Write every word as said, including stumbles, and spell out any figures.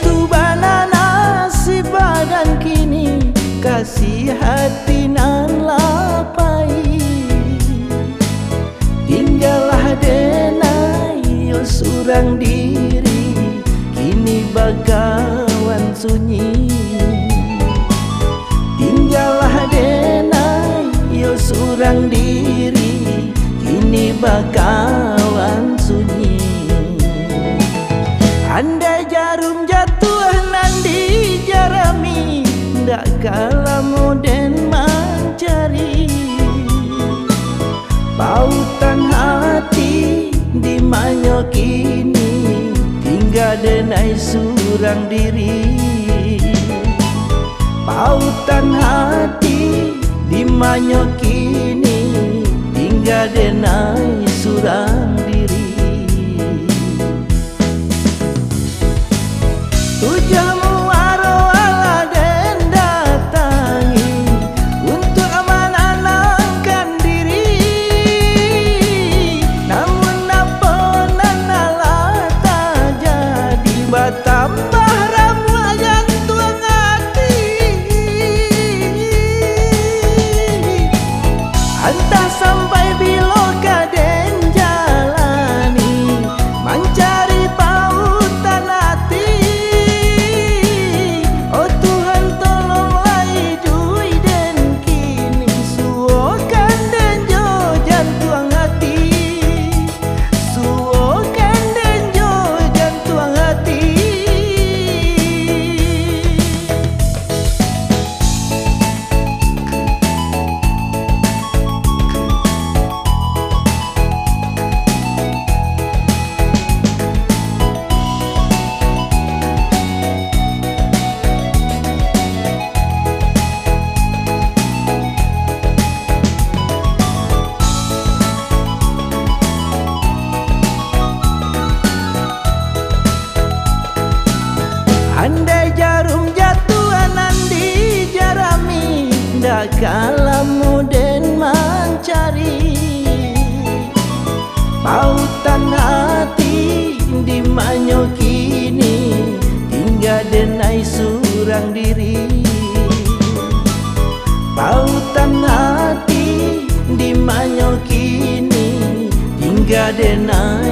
Tu bana nasib badan kini, kasih hati nan lah pai. Tinggalah denai yo surang diri, kini bakawan sunyi. Tinggalah denai yo surang diri, kini bakawan sunyi. Andai jarum jatuah nan dijarami, ndak ka lamo den mancari. Pautan hati di manyo kini, tingga denai surang diri. Pautan hati di manyo kini, tingga denai surang diri. Tujuah muaro alah den datangi, untuak mananangkan diri. Namun apo nan alah tajadi, batambah ramuah jantuang ati. Antah sampai bilo ka den jalani, mancari pautan ati. Oh Tuhan, tolonglah iduik den kini, suokan den jo jantuang ati. Suokan den jo jantuang ati. Andai jarum jatuah nan dijarami, ndak ka lamo den mancari. Pautan ati di manyo kini, tingga denai surang diri. Pautan ati di manyo kini, tingga denai